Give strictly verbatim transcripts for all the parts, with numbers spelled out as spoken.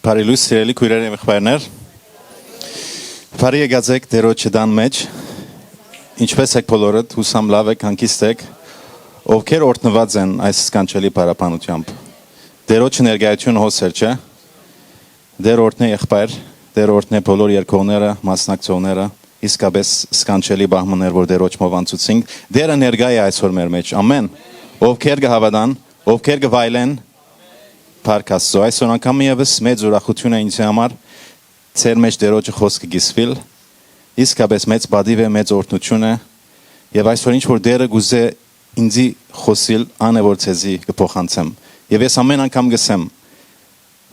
Բարի լուսն, սիրելի քոյրեր եւ եղբայրներ։ Բարի եկած եք Տիրոջը տան մէջ։ Ինչպէս եք բոլորդ, յուսամ լաւ եք, հանգիստ եք։ Ովքեր օրհնուած են այս սքանչելի փառաբանությամբ։ Տիրոջը ներկայությունը հոս էր, չէ՞։ Տէր օրհնէ եղբայր, Տէր օրհնէ բոլոր երգողները, մասնակցողները, իսկապէս սքանչելի պահ մը էր, որ Տիրոջմով անցուցինք։ Տէրը ներկայ է այսօր մեր մէջ։ Ամէն։ Ովքեր կը հաւատան, ովքեր կը վայելեն, փառք Աստուծոյ։ Այսօր անգամ եւս մեծ ուրախութիւն է ինձի համար ձեր մէջ Տիրոջը խօսքը կիսուիլ։ Իսկապէս մեծ պատիւ է, մեծ օրհնութիւն է։ Եւ այսօր ինչ որ Տէրը կ'ուզէ ինծի խօսիլ, ան է որ ձեզի կը փոխանցեմ։ Եւ ես ամէն անգամ կ'ըսեմ,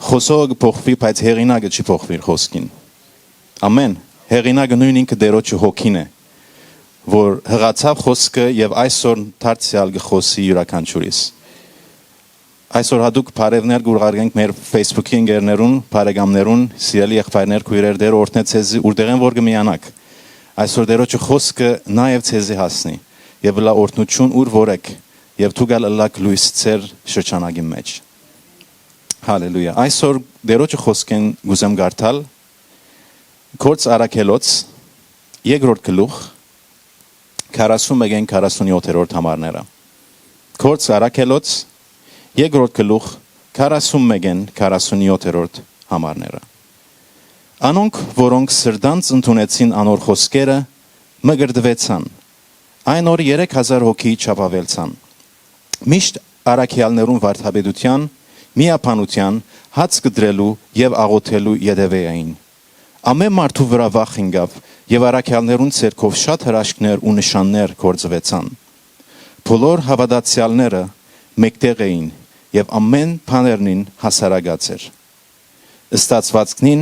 խօսողը կը փոխուի, բայց հեղինակը չի փոխուի իր խօսքին։ Ամէն։ Հեղինակը նոյն ինքը Տիրոջը հոգին է, որ յղացաւ խօսքը եւ այսօր դարձեալ կը խօսի իւրաքանչիւրիս։ Այսօր յատուկ բարեւներ կ'ուղարկենք մեր Facebook-ի ընկերներուն, բարեկամներուն, սիրելի եղբայրներ, քոյրեր, Տէր օրհնէ ձեզի, ուրտեղէն որ կը միանաք։ Այսօր Տիրոջը խօսքը նաեւ ձեզի հասնի եւ լա օրհնութիւն ուր որ եք, եւ դուք ալ ըլլաք լոյս ձեր շրջանակին մէջ։ Հալելույա։ Այսօր Տիրոջը խօսքէն կ'ուզեմ կարդալ Գործ Առաքելոց երկրորդ գլուխ, քառասուն մէկէն քառասուն յոթերորդ համարները։ Գործ Առաքելոց երկրորդ գլուխ, քառասուն մէկէն քառասուն յոթերորդ համարները։ Անոնք, որոնք սրտանց ընդունեցին անոր խօսքերը, մկրտուեցան։ Այն օր երեք հազար հոգի չափաւելցան։ Միշտ առաքեալներուն վարդապետութեան, միաբանութեան, հաց կտրելու եւ աղօթելու ետեւէ էին։ Ամէն մարդու վրայ վախ ինկաւ եւ առաքեալներուն ձեռքով շատ հրաշքներ ու նշաններ գործուեցան։ Բոլոր հաւատացեալները մէկտեղ էին եւ ամէն բաներնին հասարակած էր։ Ստացուածքնին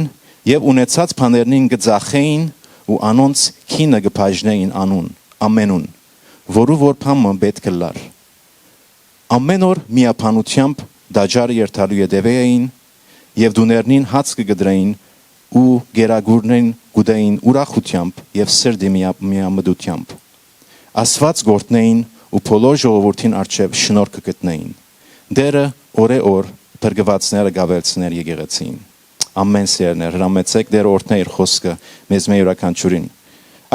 եւ ունեցած բաներնին կը ծախէին ու անոնց գինը կը բաժնէին անուն, ամենուն, որու որ բան մը պէտք ըլլար։ Ամէն օր միաբանութեամբ տաճարը երթալու ետեւէ էին եւ տուներնին հաց կը կտրէին ու կերակուրներն կ'ուտէին ուրախութեամբ եւ սրտի միա-, միամտութեամբ։ Աստուած կ'օրհնէին ու բոլոր ժողովուրդին առջեւ շնորհ կը գտնէին։ Տէրը օրէ օր փրկուածները կ'աւելցնէր եկեղեցիին։ Ամէն, սիրելիներ, հրամեցէք Տէրը օրհնէ իր խօսքը մեզմէ իւրաքանչիւրին։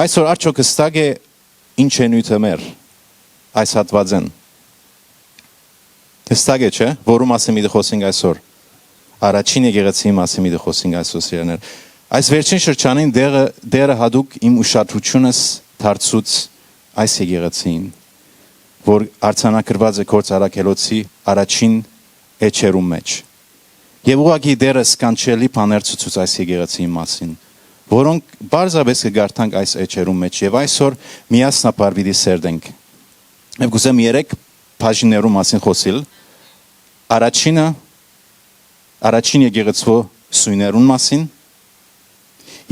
Այսօր արդյոք հստակ է ինչ է նիւթը մեր այս հատուածէն։ Հստակ է, չէ՞, որու մասին պիտի խօսենք այսօր։ Առաջին եկեղեցիի մասին պիտի խօսենք այսօր, սիրելիներ։ Այս վերջին շրջանին Տէրը, Տէրը յատուկ իմ ուշադրութիւնս դարձուց այս եկեղեցիին, որ արձանագրուած է Գործ Առաքելոցի առաջին էջերուն մէջ։ Եւ ուղղակի Տէրը սքանչելի բաներ ցուցուց այս եկեղեցիի մասին, որոնք պարզապէս կը կարդանք այս էջերուն մէջ եւ այսօր միասնաբար պիտի սերտենք։ Եւ կ'ուզեմ երեք բաժիններու մասին խօսիլ։ Առաջինը, առաջին եկեղեցւոյ սոյներուն մասին,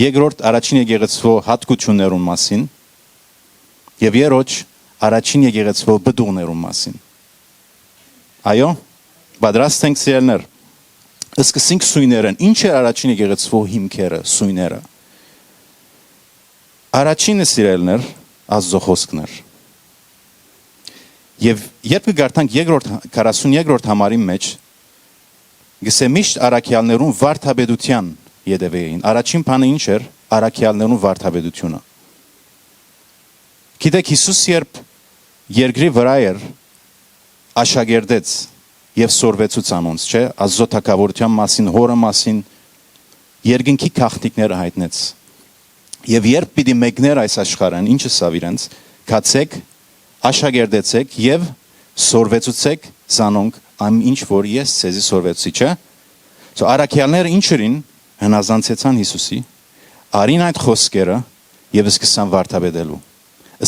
երկրորդ, առաջին եկեղեցւոյ յատկություններուն մասին եւ երրորդ, առաջին եկեղեցւոյ պտուղներուն մասին։ Այո, պատրաստ ենք, սիրելիներ։ Սկսենք սոյներէն։ Ինչ էր առաջին եկեղեցւոյ հիմքերը, սոյները։ Առաջինը, սիրելիներ, Աստուծոյ խօսքն էր։ Եւ երբ կը կարդանք երկրորդ, քառասուն երկրորդ համարին մէջ, կ'ըսէ միշտ առաքեալներուն վարդապետութեան ետեւէ էին։ Առաջին բանը ինչ էր, առաքեալներուն վարդապետութիւնը։ Գիտեք, Յիսուս երբ երկրի վրայ էր, աշակերտեց եւ սորվեցուց անոնց, չէ՞, Աստուծոյ թագաւորութեան մասին, հօրը մասին, երկնքի գաղտնիքները յայտնեց։ Եւ երբ պիտի մեկներ այս աշխարհէն, ինչ ըսաւ իրենց, գացեք, աշակերտեցեք եւ սորվեցուցեք զանոնք այն ինչ որ ես ձեզի սորվեցի, չէ՞։ So, առաքեալները ինչ ըրին, հնազանցեցան Յիսուսի, արին այդ խօսքերը եւ սկսան վարդապետելու,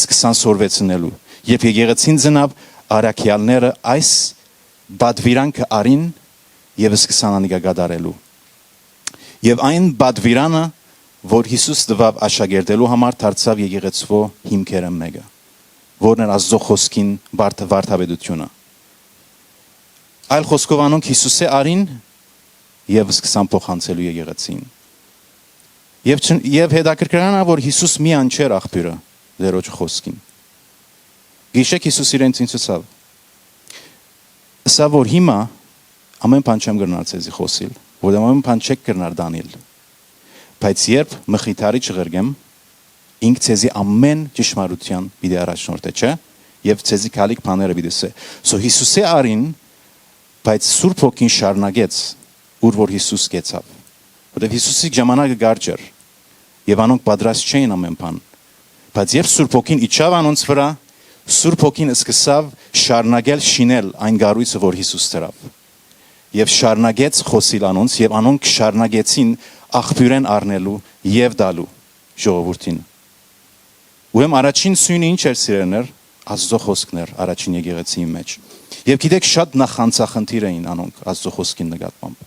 սկսան սորվեցնելու։ Երբ եկեղեցին ծնաւ, առաքեալները այս պատվիրանքը արին եւ սկսան անիկա կատարելու։ Եւ այն պատվիրանը, որ Յիսուս տուաւ աշակերտելու համար, դարձաւ եկեղեցւոյ հիմքերը մէկը, որն էր Աստուծոյ խօսքին բարդ-, վարդապետութիւնը։ Այլ խօսքով, անոնք Յիսուսէ արին եւ սկսան փոխանցելու եկեղեցին։ Եւ չն-, եւ հետաքրքրական է, որ Յիսուս միայն չէր աղբիւրը Տիրոջ խօսքին։ Գիշեք Յիսուս իրենց ինչ ըսաւ։ Ըսաւ, որ հիմա ամէն բան չեմ կրնար ձեզի խօսիլ, որտեղ ամեն բան չեք կրնար տանիլ։ Բայց երբ մխիթարիչը ղրկեմ, ինք ձեզի ամեն ճշմարութեան պիտի առաջնորդէ, չէ՞, եւ ձեզի գալիք բաները պիտի սե։ So Յիսուսի արին, բայց Սուրբ Հոգին շարունակեց, ուր որ Յիսուս կեցաւ, որտեղ Յիսուսի ժամանակը կարճ էր, եւ անոնք պատրաստ չէին ամեն բան։ Բայց երբ Սուրբ Հոգին իջաւ անոնց վրայ, Սուրբ Հոգին սկսաւ շարունակել շինել այն կառոյցը, որ Յիսուս դրաւ, եւ շարունակեց խօսիլ անոնց, եւ անոնք շարունակեցին աղբիւրէն առնելու եւ տալու ժողովուրդին։ Ուրեմն առաջին սոյնը ինչ էր, սիրելիներ, Աստուծոյ խօսքն էր առաջին եկեղեցիին մէջ։ Եւ գիտեք, շատ նախանձախնդիր էին անոնք Աստուծոյ խօսքին նկատմամբ։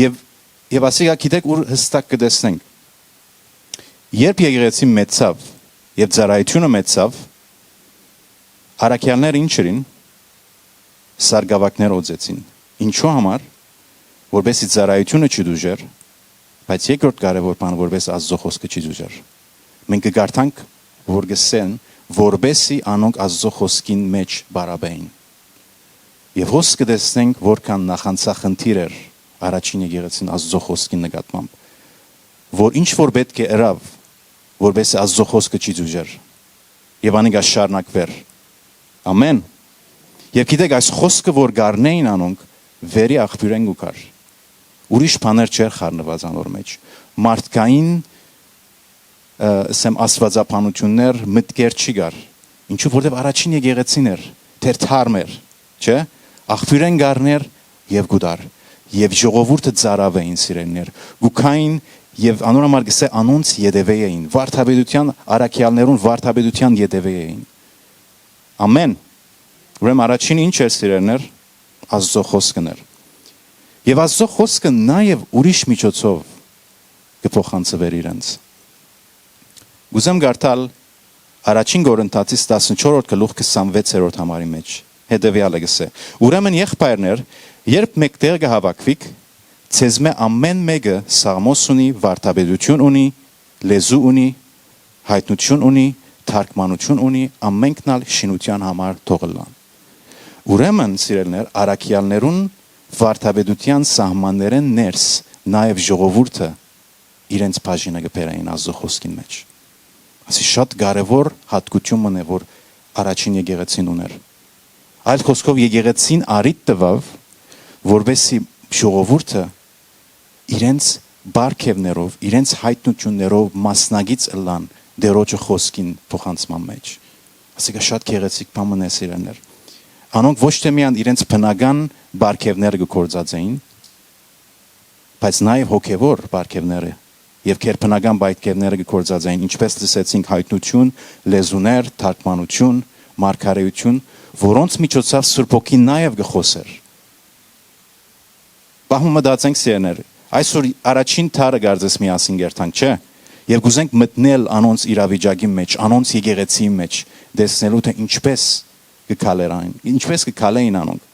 Եւ, եւ ասիկա գիտեք ուր յստակ կը տեսնենք։ Երբ եկեղեցին մեծցաւ եւ ծառայութիւնը մեծցաւ, առաքեալները ինչ ըրին, սարկաւակներ օծեցին։ Ինչու համար, որպեսզի ծառայութիւնը չդուժեր, բայց երկրորդ կարեւոր բան, որպեսզի Աստուծոյ խօսքը չդուժեր։ Մենք կկարդանք, որ կսեն, որպեսզի անոնք Աստուծոյ խօսքին մէջ պարապեին։ Եւ հոս կը տեսնենք, որքան նախանձախնդիր էր առաջին եկեղեցին Աստուծոյ խօսքին նկատմամբ, որ ինչ որ պէտք է ըրաւ, որպեսզի Աստուծոյ խօսքը չդուժեր եւ անիկա շարունակուէր։ Ամեն։ Եւ գիտեք, այս խօսքը որ կ'առնէին անոնք, վերի աղբիւրէն կու գար։ Ուրիշ բաներ չէր խառնուած անոր մէջ։ Մարդկային, ը, ասեմ, աստուածաբանութիւններ, մտքեր չի գար։ Ինչու, որտեւ առաջին եկեղեցին էր, թերթարմ էր, չէ՞։ Աղբիւրէն կ'առնէր եւ կու տար։ Եւ ժողովուրդը ծարաւ էին, սիրելիներ, կու գային, եւ անոր համար կ'ըսէ, անոնց ետեւէ էին, վարդապետութեան, առաքեալներուն վարդապետութեան ետեւէ էին։ Ամեն։ Ուրեմն առաջինը ինչ էր, սիրելիներ, Աստուծոյ խօսքն էր։ Եւ Աստուծոյ խօսքը նաեւ ուրիշ միջոցով կը փոխանցուէր իրենց։ Կ'ուզեմ կարդալ առաջին Կորինթացիս տասնչորսերորդ գլուխ քսանվեցերորդ համարի մէջ։ Հետեւեալը կ'ըսէ. «Ուրեմն, եղբայրներ, երբ մէկտեղ կը հաւաքուիք, ձեզմէ ամեն մէկը սաղմոս ունի, վարդապետութիւն ունի, լեզու ունի, յայտնութիւն ունի, թարգմանութիւն ունի, ամենքն ալ շինութեան համար թող ըլլան»։ Ուրեմն, սիրելիներ, առաքեալներուն վարդապետութեան սահմաններէն ներս նաեւ ժողովուրդը իրենց բաժինը կը բերէին Աստուծոյ խօսքին մէջ։ Ասի շատ կարեւոր յատկութիւն մըն է, որ առաջին եկեղեցին ունէր։ Այլ խօսքով, եկեղեցին առիթ տուաւ, որպեսզի ժողովուրդը իրենց պարգեւներով, իրենց յայտնութիւններով մասնակից ըլլան Տիրոջը խօսքին փոխանցման մէջ։ Ասիկա շատ գեղեցիկ բան մըն է, սիրելիներ։ Անոնք ոչ թե միայն իրենց բնական պարգեւները կը գործած էին, բայց նաեւ հոգեւոր պարգեւները եւ գերբնական պարգեւները կը գործած էին, ինչպես լսեցինք, յայտնութիւն, լեզուներ, թարգմանութիւն, մարգարէութիւն, որոնց միջոցով Սուրբ Հոգին նաեւ կը խօսէր։ Պահ մը մտածենք, սիրելիներ, այսօր առաջին դարը կարծես միասին կերթանք, չէ՞։ Եւ կ'ուզենք մտնել անոնց իրավիճակի մէջ, անոնց եկեղեցիի մէջ, տեսնելու, թէ ինչպես կը քալեր այն, ինչպես կը քալէին անոնք։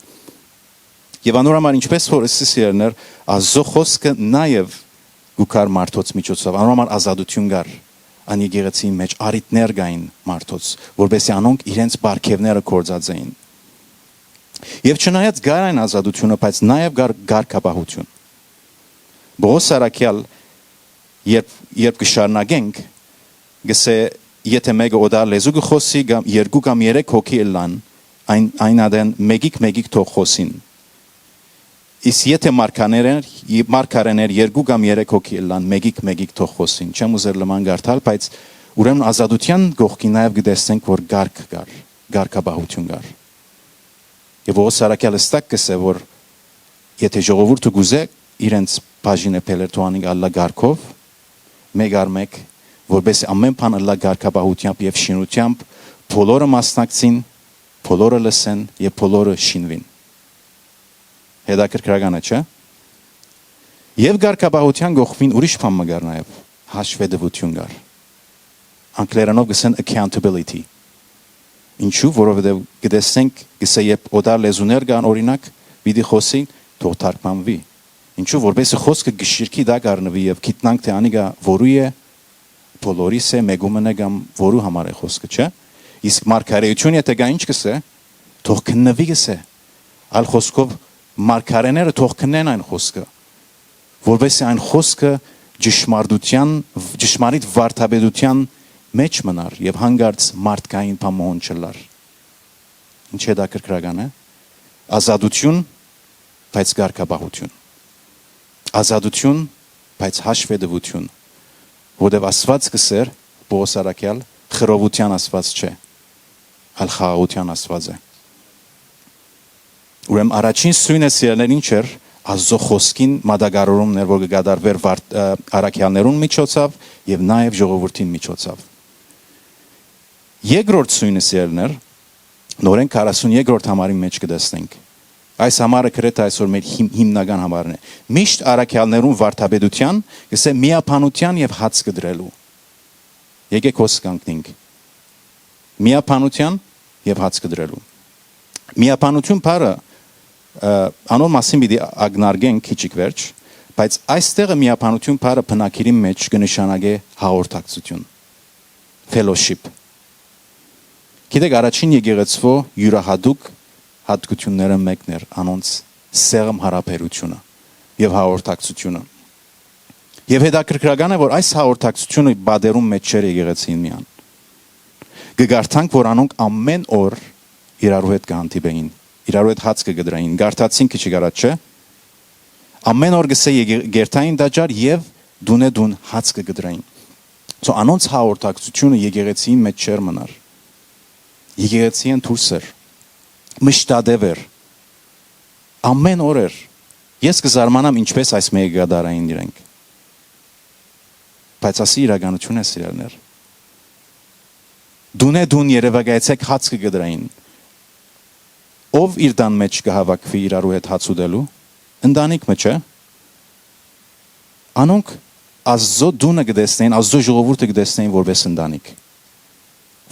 Եւ անոր համար, ինչպես որ ըսի, սիրելիներ, Աստուծոյ խօսքը նաեւ կու գար մարդոց միջոցով, անոր համար ազատութիւն կար, այն եկեղեցիի մէջ առիթներ կային մարդոց, որպեսզի անոնք իրենց պարգեւները գործած էին։ Եւ չնայած կար այն ազատութիւնը, բայց նաեւ կար կարգապահութիւն։ Պողոս առաքեալ, երբ, երբ կը շարունակենք, կ'ըսէ, եթէ մէկը օտար լեզու կը խօսի, կամ երկու կամ երեք հոգի ըլլան, այն, այն ատեն մէկիկ-մէկիկ թող խօսին։ Իսկ եթէ մարգարէներ, մարգարէներ երկու կամ երեք հոգի ըլլան, մէկիկ-մէկիկ թող խօսին։ Չեմ ուզեր լման կարդալ, բայց ուրեմն ազատութեան կողքին նաեւ կը տեսնենք, որ կարգ կար, կարգապահութիւն կար։ Եւ Պողոս առաքեալ հստակ կ'ըսէ, որ եթէ ժողովուրդը կ'ուզէ իրենց բաժինը բերել, թող անիկա ըլլայ կարգով, մէկ առ մէկ, որպեսզի ամեն բան ըլլայ կարգապահութեամբ եւ շինութեամբ, բոլորը մասնակցին, բոլորը լսեն եւ բոլորը շինուին։ Հետաքրքրական է, չէ՞։ Եւ կարգապահութեան կողքին ուրիշ բան մը կար նաեւ, հաշուետվութիւն կար։ Անգլերէնով կ'ըսեն accountability։ Ինչու՞, որովհետեւ կը տեսնենք, կ'ըսէ, երբ օտար լեզուներ կան, օրինակ, պիտի խօսի, թող թարգմանուի։ Ինչու՞, որպեսզի խօսքը գշիրքի տակ առնուի եւ գիտնանք, թէ անիկա որու է, բոլորիս է, մէկու մըն է կամ որու համար է խօսքը, չէ՞։ Իսկ մարգարէութիւն եթէ կայ, ինչ կ'ըսէ, թող քննուի, կ'ըսէ։ Այլ խօսքով, մարգարէները թող քննեն այն խօսքը, որպեսզի այն խօսքը ճշմարտության, ճշմարիտ վարդապետության մէջ մնար եւ հանկարծ մարդկային բան մը հոն չըլլար։ Ինչ հետաքրքրական է։ Ազատություն, բայց կարգապահություն։ Ազատություն, բայց հաշվետվություն, որտեւ Աստուած կ'ըսէր, Պողոս առաքեալ, խռովութեան Աստուած չէ, այլ խաղաղութեան Աստուած է։ Ուրեմն առաջին սոյնը, սիրելիներ, ինչ էր, Աստուծոյ խօսքին մատակարարումն էր, որ կը կատարուէր վար-, ը, առաքեալներուն միջոցաւ եւ նաեւ ժողովուրդին միջոցաւ։ Երկրորդ սոյնը, սիրելիներ, նորէն քառասուն երկրորդ համարին մէջ կը տեսնենք։ Այս համարը գրեթէ այսօր մեր հիմ-, հիմնական համարն է։ Միշտ առաքեալներուն վարդապետութեան, կսե, միաբանութեան եւ հաց կտրելու։ Եկեք հոս կանգնենք։ Միաբանութեան եւ հաց կտրելու։ Միաբանություն բառը, ը, անոր մասին պիտի ակնարկենք քիչիկ վերջ, բայց այստեղը միաբանություն բառը բնագիրին մէջ կը նշանակէ հաղորդակցություն, fellowship։ Գիտեք, առաջին եկեղեցւոյ իւրայատուկ յատկությունները մեկն էր անոնց սեղմ յարաբերությունը եւ հաղորդակցությունը։ Եւ հետաքրքրական է, որ այս հաղորդակցությունը պատերուն մէջ չէր եկեղեցին միան։ Կը կարդանք, որ անոնք ամէն օր իրարու հետ կը հանդիպէին, իրարու հետ հաց կը կտրեին, կարդացին քիչիկ առաջ, չէ՞։ Ամէն օր, կսե, եկե-, կերթային տաճար եւ դունե դուն հաց կը կտրեին։ So, անոնց հաղորդակցությունը եկեղեցին մէջ չէր մնար։ Եկեղեցին դուրս էր, մշտատեւ էր, ամէն օր էր։ Ես կը զարմանամ, ինչպէս այս մէկը կատարային իրենք։ Բայց ասի իրականություն է, սիրելիներ։ Դունե դուն երեւակայեցեք, հաց կը կտրեին։ Ո՞վ իր տան մէջ կը հաւաքուի իրարու հետ հաց ուտելու։ Ընտանիք մը, չէ՞։ Անոնք Աստուծոյ տունը կը տեսնեն, Աստուծոյ ժողովուրդը կը տեսնեն որպէս ընտանիք,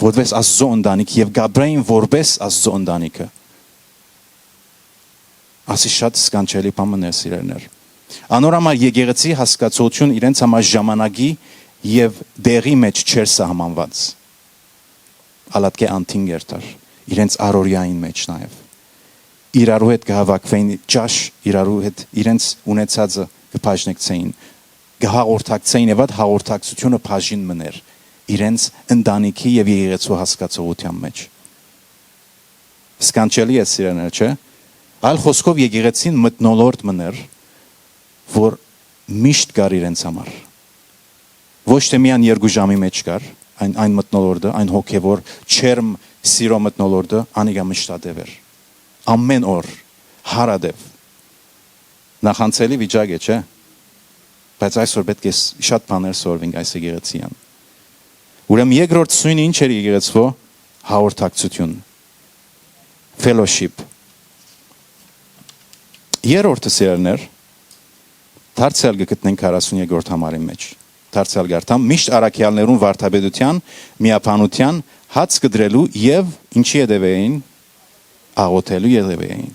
որպէս Աստուծոյ ընտանիք եւ կ'ապրեին որպէս Աստուծոյ ընտանիքը։ Ասի շատ սքանչելի բան մը, սիրելիներ։ Անոր համար եկեղեցի հասկացողությունը իրենց համար ժամանակի եւ տեղի մէջ չէր սահմանուած։ Ալատկէ անդին կ'երթար, իրենց առօրեային մէջ նաեւ։ Իրարու հետ կը հաւաքուէին ճաշ, իրարու հետ իրենց ունեցածը կը բաժնեկցէին, կը հաղորդակցէին եւ այդ հաղորդակցությունը բաժին մըն էր իրենց ընտանիքի եւ եկեղեցու հասկացողութեան մէջ։ Սքանչելի է, սիրելիներ, չէ՞։ Այլ խօսքով, եկեղեցին մթնոլորտ մըն էր, որ միշտ կար իրենց համար։ Ոչ թե միայն երկու ժամի մէջ կար, այն, այն մթնոլորտը, այն հոգեւոր, չերմ սիրո մթնոլորտը, անիկա մշտատեւ էր։ Ամէն օր, հարատեւ։ Նախանցելի վիճակ է, չէ՞։ Բայց այսօր պէտք է ս-, շատ բաներ սորվենք այս եկեղեցիան։ Ուրեմն երկրորդ սոյնը ինչ էր եկեղեցուոյ, հաղորդակցություն, fellowship։ Երրորդը, սիրելիներ, դարձեալ կը գտնենք քառասուն երկրորդ համարին մէջ։ Դարձեալ կ'արթամ, միշտ առաքեալներուն վարդապետութեան, միաբանութեան, հաց կտրելու եւ ինչի հետեւեին, աղոթելու հետեւեին։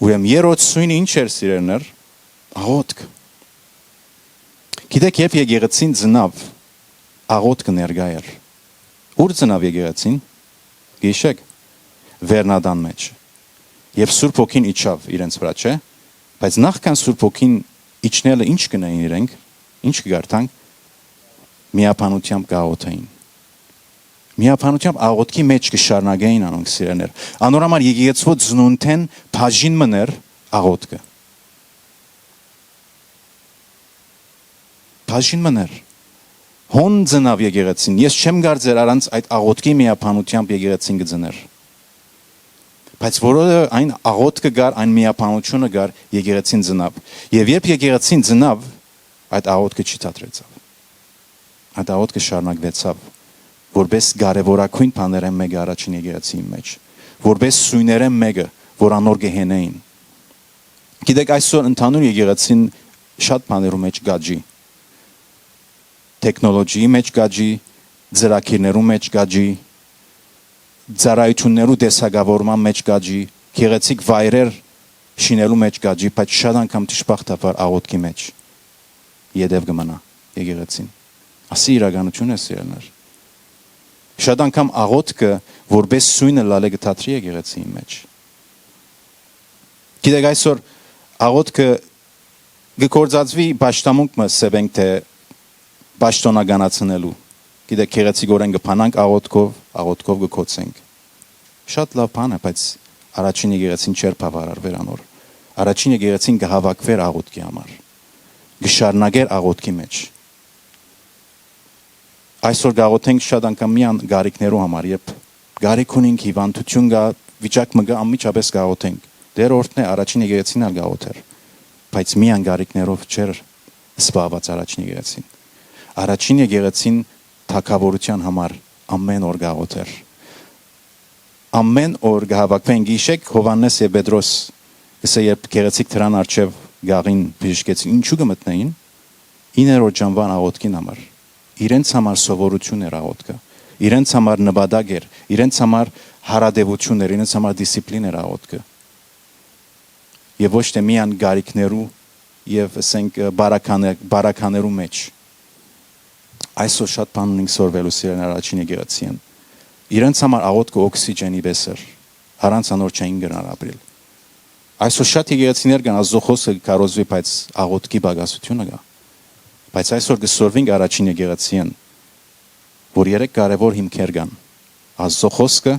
Ուրեմն երրորդ սոյնը ինչ էր, սիրելիներ, աղոթք։ Գիտեք, երբ եկեղեցին ծնաւ, աղոթքը ներկայ էր։ Ո՞ւր ծնաւ եկեղեցին, գիշեք, վերնատան մէջ։ Եւ Սուրբ Հոգին իջաւ իրենց վրայ, չէ՞։ Բայց նախքան Սուրբ Հոգին իջնելը, ինչ կ'ընէին իրենք, ինչ կը կարդանք, միաբանութեամբ կ'աղոթէին։ Միաբանութեամբ աղոթքի մէջ կը շարունակէին անոնք, սիրելիներ։ Անոր համար եկեղեցուոյ ծնունդէն բաժին մըն էր աղոթքը։ Բաժին մըն էր։ Հոն ծնաւ եկեղեցին։ Ես չեմ կարծեր, առանց այդ աղոթքի միաբանութեամբ եկեղեցին կը ծնէր։ Բայց որովհետեւ այն աղոթքը կար, այն միաբանությունը կար, եկեղեցին ծնաւ։ Եւ երբ եկեղեցին ծնաւ, այդ աղոթքը չի դադրեցաւ։ Այդ աղոթքը շարունակուեցաւ, որպէս կարեւորագոյն բաներէն մէկը առաջին եկեղեցիին մէջ, որպէս սոյներէն մէկը, որ անոր կը հենէին։ Գիտեք, այսօր ընդհանուր եկեղեցին շատ բաներու մէջ կ'աճի, թեքնոլոջիի մէջ կ'աճի, ծրագիրներու մէջ կ'աճի, ծառայություններու տեսակավորման մէջ կ'աճի, գեղեցիկ վայրեր շինելու մէջ կ'աճի, բայց շատ անգամ դժբախտաբար աղոթքի մէջ ետեւ կը մնայ եկեղեցին։ Ասի իրականություն է, սիրելիներ։ Շատ անգամ աղոթքը որպէս սոյնը լալը կը դադրի եկեղեցիի մէջ։ Գիտեք, այսօր աղոթքը կը գործածուի պաշտամունք մը սեւենք թէ պաշտոնականացնելու։ Գիտեք, գեղեցիկօրէն կը բանանք աղոթքով, աղոթքով կը կոչենք։ Շատ լաւ բան է, բայց առաջին եկեղեցին չէր բաւարարուեր անոր։ Առաջին եկեղեցին կը հաւաքուէր աղոթքի համար, կը շարունակէր աղոթքի մէջ։ Այսօր կ'աղոթենք շատ անգամ միայն կարիքներու համար, երբ կարիք ունենք, հիւանդութիւն կայ, վիճակ մը կայ, անմիջապէս կ'աղոթենք։ Տեր օրհնէ, առաջին եկեղեցին ալ կ'աղոթէր, բայց միայն կարիքներով չէր զբաղուած առաջին եկեղեցին։ Առաջին եկեղեցին թագաւորութեան համար ամէն օր կ'աղոթէր։ Ամէն օր կը հաւաքուէին, գիշեր Յովհաննէս եւ Պետրոս, կ'ըսէ, երբ գեղեցիկ դրան առջեւ գաղին բժշկեցին, ինչու կը մտնէին։ Ինը որ ջանուան աղոթքին համար, իրենց համար սովորութիւն էր աղոթքը, իրենց համար նպատակ էր, իրենց համար յարատեւութիւն էր, իրենց համար դիսիպլին էր աղոթքը։ Եւ ոչ թէ միայն գարիքներու եւ, ասենք, բարականը-, բարականերու մէջ։ Այսօր շատ բան ունենք սորվելու սիրեն առաջին եկեղեցիան։ Իրենց համար աղոթքը օքսիջենի պէս էր, առանց անոր չէին կրնար ապրիլ։ Այսօր շատ եկեղեցիներ կան, Աստուծոյ խօսքը կը քարոզուի, բայց աղոթքի պակասութիւնը կայ։ Բայց այսօր կը սորվինք առաջին եկեղեցիան, որ երեք կարեւոր հիմքեր կան. Աստուծոյ խօսքը,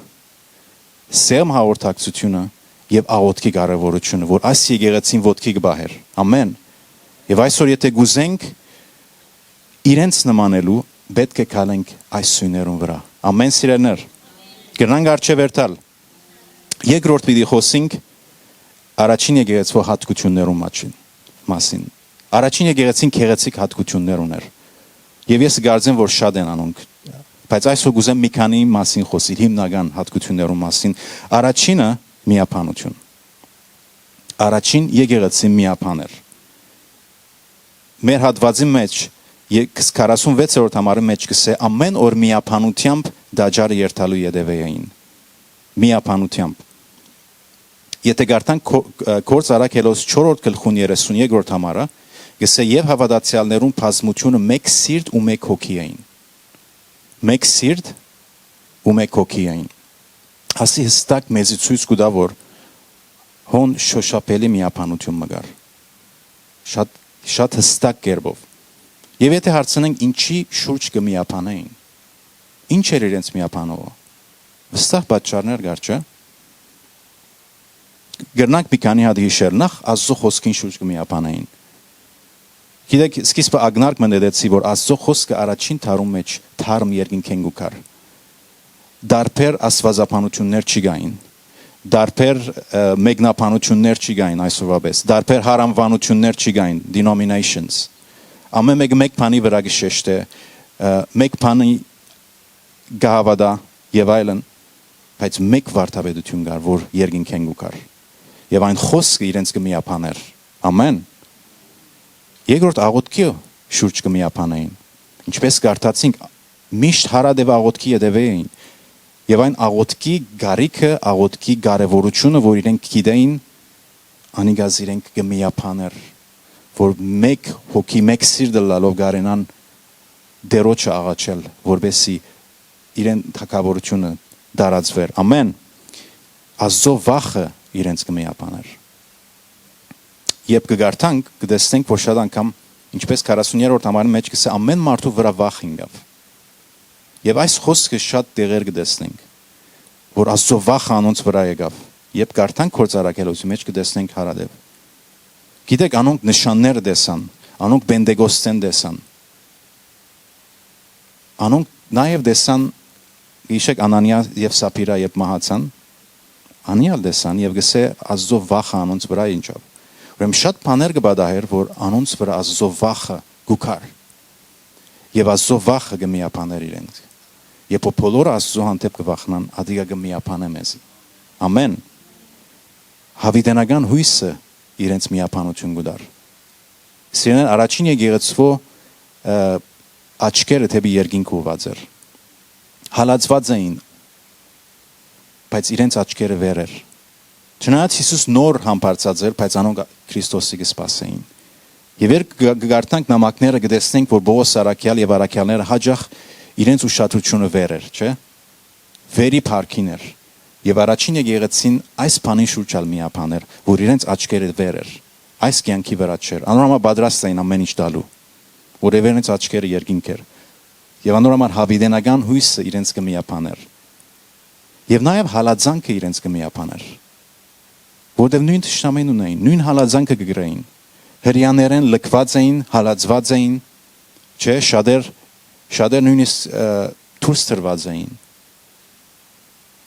սեղմ հաղորդակցութիւնը եւ աղոթքի կարեւորութիւնը, որ այս եկեղեցին ոտքի կը պահէր։ Ամէն։ Եւ այսօր, եթէ կ'ուզենք իրենց նմանելու, պէտք է քալենք այս սոյներուն վրայ։ Ամէն, սիրելիներ։ Կրնանք արջեւ երթալ։ Երկրորդ պիտի խօսենք առաջին եկեղեցւոյ յատկութիւններուն մաչին-, մասին։ Առաջին եկեղեցին գեղեցիկ յատկութիւններ ունէր։ Եւ ես կարծեմ, որ շատ են անոնք, բայց այսօր կ'ուզեմ մի քանի մասին խօսիլ, հիմնական յատկութիւններուն մասին։ Առաջինը՝ միաբանութիւն։ Առաջին եկեղեցին միաբան էր։ Մեր հատուածի մէջ, ե-, քառասունվեցերորդ համարի մէջ կ'ըսէ. «Ամէն օր միաբանութեամբ տաճարը երթալու ետեւէ էին»։ Միաբանութեամբ։ Եթէ կարդանք Գո-, Գործ Առաքելոց չորրորդ գլխուն երեսուն երկրորդ համարը, կ'ըսէ. «Եւ հաւատացեալներուն բազմութիւնը մէկ սիրտ ու մէկ հոգի էին»։ Մէկ սիրտ ու մէկ հոգի էին։ Ասի յստակ մեզի ցոյց կու տայ, որ հոն շօշափելի միաբանութիւն մը կար։ Շատ, շատ յստակ կերպով։ Եւ եթէ հարցնենք, ինչի շուրջ կը միաբանէին, ինչ էր իրենց միաբանողը, վստահ պատճառներ կար, չէ՞։ Կրնանք մի քանի հատ յիշել։ Նախ, Աստուծոյ խօսքին շուրջ կը միաբանէին։ Գիտեք, սկիզբը ակնարկ մը նետեցի, որ Աստուծոյ խօսքը առաջին դարուն մէջ թարմ երկնքէն կու գար։ Տարբեր աստուածաբանութիւններ չի կային, տարբեր, ը, մեկնաբանութիւններ չի կային այսօրվա պէս, տարբեր յարանուանութիւններ չի կային, denominations։ Ամէն մէկը մէկ բանի վրայ կը շեշտէ, ը, մէկ բանի կը հաւատայ եւ այլն, բայց մէկ վարդապետութիւն կար, որ երկնքէն կու գար։ Եւ այն խօսքը իրենց կը միաբանէր։ Ամէն։ Երկրորդ, աղոթքի շուրջ կը միաբանէին։ Ինչպէս կարդացինք, միշտ յարատեւ աղոթքի ետեւէ էին։ Եւ այն աղոթքի կարիքը, աղոթքի կարեւորութիւնը, որ իրենք գիտէին, անիկա զիրենք կը միաբանէր, որ մէկ հոգի, մէկ սիրտ ըլլալով կարենան Տերոջը աղաչել, որպեսզի իրեն թագաւորութիւնը տարածուէր։ Ամէն։ Աստուծոյ վախը իրենց կը միաբանէր։ Երբ կը կարդանք, կը տեսնենք, որ շատ անգամ, ինչպէս քառասուններորդ համարի մէջ կ'ըսէ, ամէն մարդու վրայ վախ ինկաւ։ Եւ այս խօսքը շատ տեղեր կը տեսնենք, որ Աստուծոյ վախը անոնց վրայ եկաւ։ Երբ կարդանք Գործ Առաքելոցի մէջ, կը տեսնենք յարատեւ։ Գիտեք, անոնք նշանները տեսան, անոնք Պենտեկոստէն տեսան։ Անոնք նաեւ տեսան, գիշեր Անանիա եւ Սափիրա երբ մահացան, անիա ալ տեսան եւ կ'ըսէ, Աստուծոյ վախը անոնց վրայ ինկաւ։ Ուրեմն շատ բաներ կը պատահէր, որ անոնց վրայ Աստուծոյ վախը կու գար։ Եւ Աստուծոյ վախը կը միաբանէր իրենց։ Երբ որ բոլորը Աստուծոյ հանդէպ կը վախնան, ատիկա կը միաբանէ մեզի։ Ամէն։ Յաւիտենական յոյսը իրենց միաբանութիւն կու տար։ Սիրելիներ, առաջին եկեղեցւոյ, ը, աչքերը դէպի երկինքը ուղղուած էր։ Հալածուած էին, բայց իրենց աչքերը վեր էր։ Չնայած Յիսուս նոր համբարձած էր, բայց անոնք Քրիստոսի կը սպասէին։ Եվ երբ կը, կը կարդանք նամակները, կը տեսնենք, որ Պողոս առաքյալ եւ առաքյալները յաճախ իրենց ուշադրութիւնը վեր էր, չէ՞։ Վերի փառքին էր։ Եւ առաջին եկեղեցին այս բանին շուրջ ալ միաբան էր, որ իրենց աչքերը վեր էր, այս կեանքի վրայ չէր։ Անոր համար պատրաստ էին ամէն ինչ տալու, որովհետեւ իրենց աչքերը երկինք էր։ Եւ անոր համար յաւիտենական յոյսը իրենց կը միաբան էր։ Եւ նաեւ հալածանքը իրենց կը միաբան էր, որովհետեւ նոյն թշնամին ունէին, նոյն հալածանքը կը կրէին։ Հրեաներէն լքուած էին, հալածուած էին, չէ՞, շատեր, շատեր նոյնիսկ, ը, դուրս տրուած էին։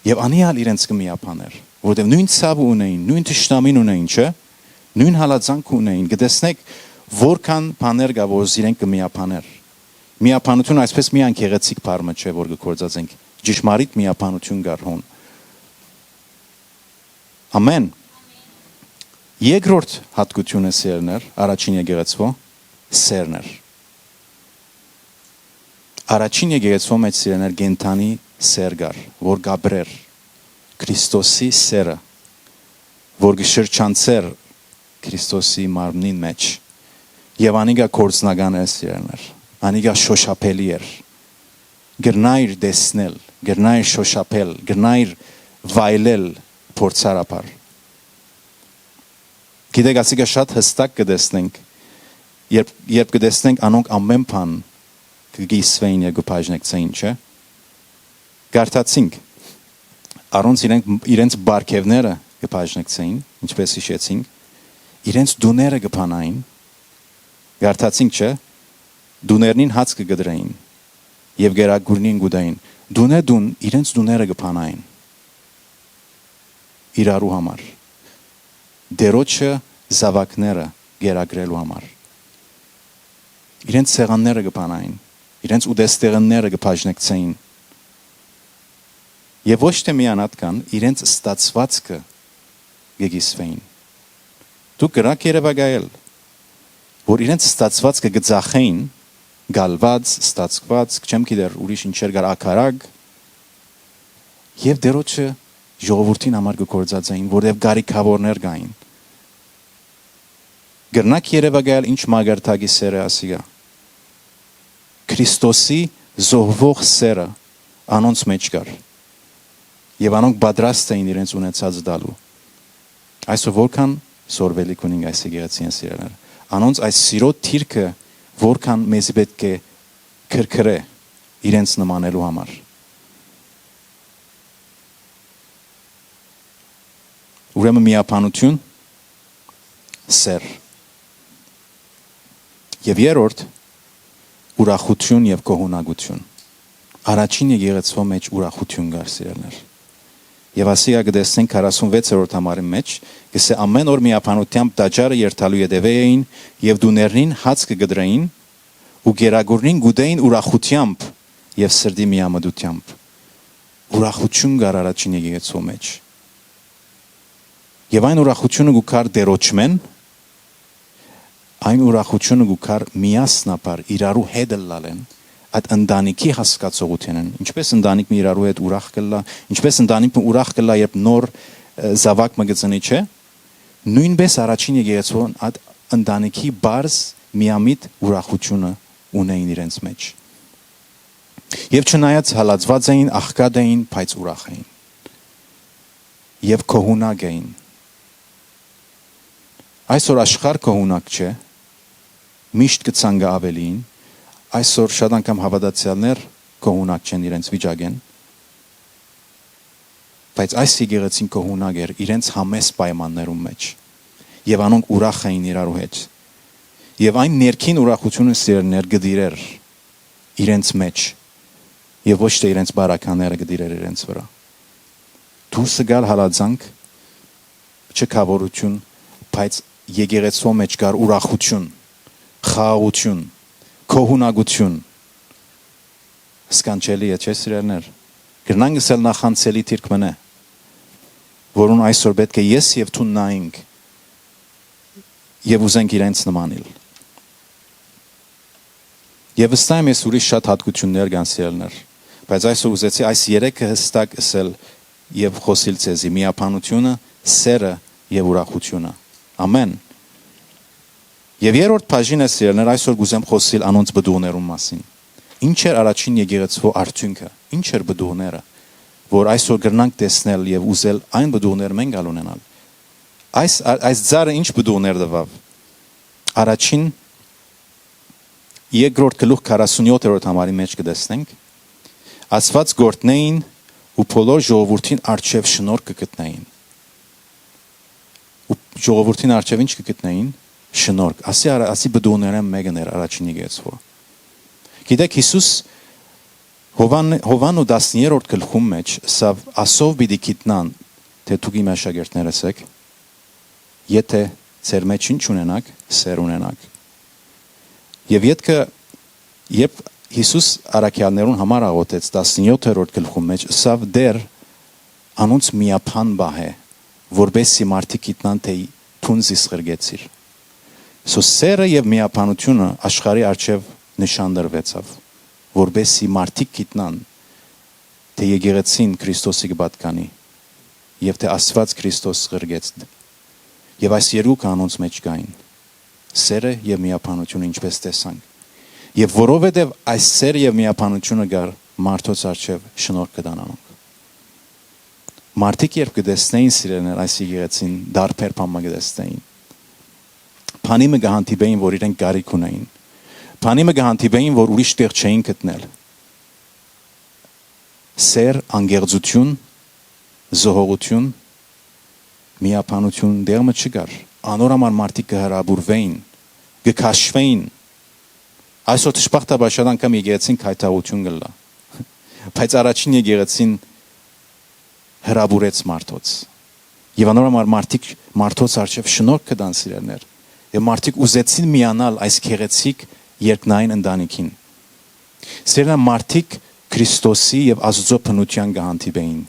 Եւ անի ալ իրենց կը միաբան էր, որովհետեւ նոյն ցաւը ունէին, նոյն թշնամին ունէին, չէ՞, նոյն հալածանքը ունէին։ Կը տեսնէք, որքան բաներ կայ, որ զիրենք կը միաբան էր։ Միաբանութիւն այսպէս միայն գեղեցիկ բառ մը չէ, որ կը գործածենք, ճշմարիտ միաբանութիւն կար հոն։ Ամէն։ Երկրորդ յատկութիւնը, սիրելիներ, առաջին եկեղեցւոյ սէրն էր։ Առաջին եկեղեցւոյ մէջ, սիրելիներ, կենդանի սէր կար, որ կ'ապրէր, Քրիստոսի սէրը, որ կը շրջանցէր Քրիստոսի մարմնին մէջ, եւ անիկա գործնական էր, սիրելիներ, անիկա շոշափելի էր, կրնայր տեսնել, կրնայր շոշափել, կրնայր վայելել փորձառաբար։ Գիտեք, ասիկա շատ յստակ կը տեսնենք, երբ, երբ կը տեսնենք անոնք ամէն բան կը կիսուէին եւ կը բաժնեկցէին, չէ՞։ Կարդացինք, առոնց իրենք, իրենց պարգեւները կը բաժնեկցէին, ինչպէս յիշեցինք, իրենց տուները կը բանային, կարդացինք, չէ՞, տուներնին հաց կը կտրեին եւ կերակուրնին կու տային։ Տունէ տուն իրենց տուները կը բանային իրարու համար, Տէրոջը զաւակները կերակրելու համար։ Իրենց սեղանները կը բանային, իրենց ուտեստեղէնները կը բաժնեկցեին։ Եւ ոչ թէ միայն ատկան, իրենց ստացուածքը կը կիսուէին։ Դուք կրաք երեւակայել, որ իրենց ստացուածքը կը ծախէին, գալուած, ստացուած, չեմ գիտեր ուրիշ ինչեր կար, ակարակ, եւ Տէրոջը ժողովուրդին համար կը գործածեին, որտեւ կարիքաւորներ կային։ Կրնաք երեւակայել ինչ մակարդակի սէր է ասիկա։ Քրիստոսի զոհուող սէրը անոնց մէջ կար։ Եւ անոնք պատրաստ էին իրենց ունեցածը տալու։ Այսօր որքան սորվելիք ունենք այս եկեղեցին, սիրելիներ։ Անոնց այս սիրո դիրքը որքան մեզի պէտք է քրքրէ իրենց նմանելու համար։ Ուրեմն միաբանութիւն, սէր։ Եւ երրորդ, ուրախութիւն եւ գոհունակութիւն։ Առաջին եկեղեցւոյ մէջ ուրախութիւն կար, սիրելիներ։ Եւ ասիկա կը տեսնենք քառասունվեցերորդ համարին մէջ, կ'ըսէ. «Ամէն օր միաբանութեամբ տաճարը երթալու ետեւէ էին եւ տուներնին հաց կը կտրեին ու կերակուրնին կ'ուտէին ուրախութեամբ եւ սրտի միամտութեամբ»։ Ուրախութիւն կար առաջին եկեղեցւոյ մէջ։ Եւ այն ուրախութիւնը կու գար Տէրոջմէն, այն ուրախութիւնը կու գար միասնաբար իրարու հետ ըլլալէն, այդ ընտանիքի հասկացողութենէն, ինչպէս ընտանիք մը իրարու հետ ուրախ կ'ըլլայ, ինչպէս ընտանիք մը ուրախ կ'ըլլայ, երբ նոր, ը, զաւակ մը կը ծնի, չէ՞, նոյնպէս առաջին եկեղեցւոյ այդ ընտանիքի պարզ միամիտ ուրախութիւնը ունէին իրենց մէջ։ Եւ չնայած հալածուած էին, աղքատ էին, բայց ուրախ էին։ Եւ գոհունակ էին։ Այսօր աշխարհ գոհունակ չէ, միշտ կը ցանկայ աւելիին, այսօր շատ անգամ հաւատացեալներ գոհունակ չեն իրենց վիճակէն, բայց այս եկեղեցին գոհունակ էր իրենց համեստ պայմաններուն մէջ, եւ անոնք ուրախ էին իրարու հետ։ Եւ այն ներքին ուրախութիւնը, սիրելիներ, կը տիրէր իրենց մէջ, եւ ոչ թէ իրենց բարակաները կը տիրէր իրենց վրայ։ Դուրսը գալ հալածանք, չքաւորութիւն, բայց եկեղեցւոյ մէջ կար ուրախութիւն, խաղաղութիւն, գոհունակութիւն։ Սքանչելի է, չէ՞, սիրելիներ։ Կրնանք ըսել նախանցելի դիրք մըն է, որուն այսօր պէտք է ես եւ դու նայենք եւ ուզենք իրենց նմանիլ։ Եւ վստահ եմ, ես ուրիշ շատ յատկութիւններ կան, սիրելիներ, բայց այսօր ուզեցի այս երեքը յստակ ըսել եւ խօսիլ ձեզի. միաբանութիւնը, սէրը եւ ուրախութիւնը։ Ամէն։ Եւ երրորդ բաժինը, սիրելիներ, այսօր կուզեմ խօսիլ անոնց պտուղներուն մասին։ Ինչ էր առաջին եկեղեցւոյ արդիւնքը, ինչ էր պտուղները։ որ այսօր կրնանք տեսնել եւ ուզել այն պտուղները մենք ալ ունենալ։ Այս, ա- այս ծառը ինչ պտուղներ տուաւ։ Առաջին, երկրորդ գլուխ քառասունյոթերորդ համարի մէջ կը տեսնենք. «Աստուած կ'օրհնէին ու բոլոր ժողովուրդին առջեւ շնորհք կը գտնէին»։ Ու ժողովուրդին առջեւ ինչ կը գտնէին։ Շնորհք։ Ասի, արա- ասի պտուղներէն մէկն էր առաջին եկեղեցւոյ։ Գիտեք, Յիսուս Յովհան, Յովհաննու տասներորդ գլխուն մէջ սա ասով պիտի գիտնան, թէ դուք իմ աշակերտներս էք, եթէ ձեր մէջ ինչ ունենաք, սեր ունենաք։ Եւ ետքը, երբ Յիսուս առաքեալներուն համար աղօթեց, տասնեթերորդ գլխուն մէջ ըսաւ. «Տէր, անոնց միաբան պահէ, որպեսզի մարդիկ գիտնան, թէ դուն զիս ղրկեցիր»։ Սո սերը եւ միաբանությունը աշխարհի առջեւ նշան դրուեցաւ, որպեսզի մարդիկ գիտնան, թէ եկեղեցին Քրիստոսի կը պատկանի եւ թէ Աստուած Քրիստոս ղրկեց։ Եւ այս երկուքը անոնց մէջ կային. սերը եւ միաբանությունը, ինչպէս տեսանք։ Եւ որովհետեւ այս սերը եւ միաբանությունը կար, մարդոց առջեւ շնորհք կը տան անոնք։ Մարդիկ երբ կը տեսնէին, սիրելիներ, այս եկեղեցին, տարբեր բան մը կը տեսնէին, բանի մը կը հանդիպէին, որ իրենք կարիք ունէին, բանի մը կը հանդիպէին, որ ուրիշ տեղ չէին գտնել։ Սեր, անկեղծութիւն, զոհողութիւն, միաբանութիւն տեղ մը չկար։ Անոր համար մարդիկ կը հրապուրուէին, կը քաշուէին։ Այսօր դժբախտաբար շատ անգամ եկեղեցին գայթակղութիւն կ'ըլլայ, բայց առաջին եկեղեցին հրապուրեց մարդոց։ Եւ անոր համար մարդիկ, մարդոց առջեւ շնորհք կը տան, սիրելիներ, եւ մարդիկ ուզեցին միանալ այս գեղեցիկ երկնային ընտանիքին։ Սիրելիներ, մարդիկ Քրիստոսի եւ Աստուծոյ բնութեան կը հանդիպէին,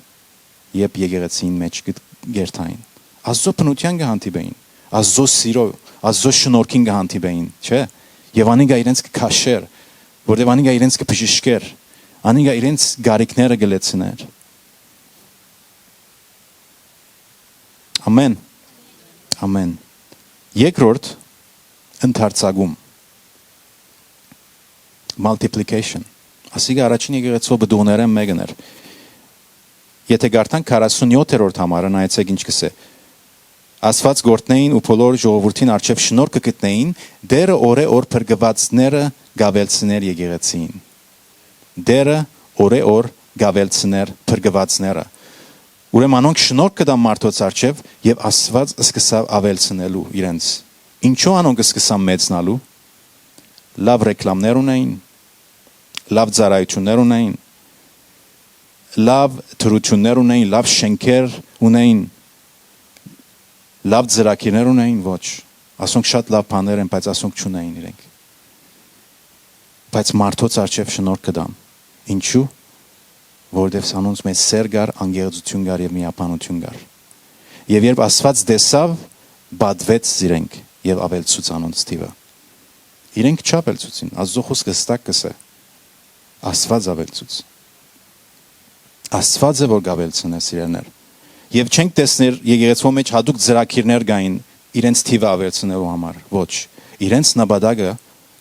երբ եկեղեցին մէջ կը կերթային։ Աստուծոյ բնութեան կը հանդիպէին, Աստուծոյ սիրոյ, Աստուծոյ շնորհքին կը հանդիպէին, չէ՞։ Եւ անիկա իրենց կը քաշէր, որտեւ անիկա իրենց կը բժշկէր, անիկա իրենց կարիքները կը լեցնէր։ Ամեն։ Ամեն։ Երկրորդ, ընդարձակում, multiplication։ Ասիկա առաջին եկեղեցու պտուղներէն մէկն էր։ Եթէ կարդանք քառասունեթերորդ համարը, նայեցէք ինչ կ'ըսէ. «Աստուած կ'օրհնէին ու բոլոր ժողովուրդին առջեւ շնորհք կը գտնէին, Տէրը օրէ օր փրկուածները կ'աւելցնէր եկեղեցիին»։ Տէրը օրէ օր կ'աւելցնէր փրկուածները։ Ուրեմն անոնք շնորհք կը տան մարդոց առջեւ, եւ Աստուած սկսաւ աւելցնելու իրենց։ Ինչո՞ւ անոնք սկսան մեծնալու։ Լաւ ռեկլամներ ունէին, լաւ ծառայութիւններ ունէին, լաւ դրութիւններ ունէին, լաւ շէնքեր ունէին, լաւ ծրագիրներ ունէին, ոչ։ Ասոնք շատ լաւ բաներ են, բայց ասոնք չունէին իրենք։ Բայց մարդոց առջեւ շնորհք կը տան։ Ինչու՞։ Որովհետեւ անոնց մէջ սեր կար, անկեղծութիւն կար եւ միաբանութիւն կար։ Եւ երբ Աստուած տեսաւ, պատուեց զիրենք եւ աւելցուց անոնց թիւը։ Իրենք չաւելցուցին, Աստուծոյ խօսքը հստակ կ'ըսէ. Աստուած աւելցուց։ Աստուած է, որ կ'աւելցնէ, սիրելիներ։ Եւ չենք տեսներ, եկեղեցւոյ մէջ յատուկ ծրագիրներ կային իրենց թիւը աւելցնելու համար։ Ոչ, իրենց նպատակը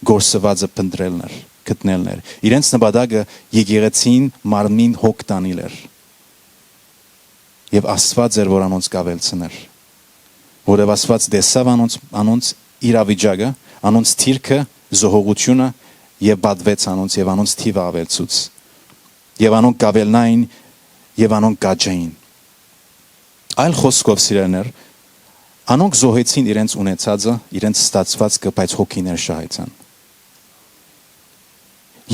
կորսուածը փնտրելն էր, գտնելն էր։ Իրենց նպատակը եկեղեցին, մարմնին հոգ տանիլ էր։ Եւ Աստուած էր, որ անոնց կ'աւելցնէր, որովհետեւ Աստուած տեսաւ անոնց, անոնց իրավիճակը, անոնց դիրքը, զոհողութիւնը, եւ պատուեց անոնց եւ անոնց թիւը աւելցուց։ Եւ անոնք կ'աւելնային եւ անոնք կ'աճէին։ Այլ խօսքով, սիրելիներ, անոնք զոհեցին իրենց ունեցածը, իրենց ստացուածքը, բայց հոգիներ շահեցան։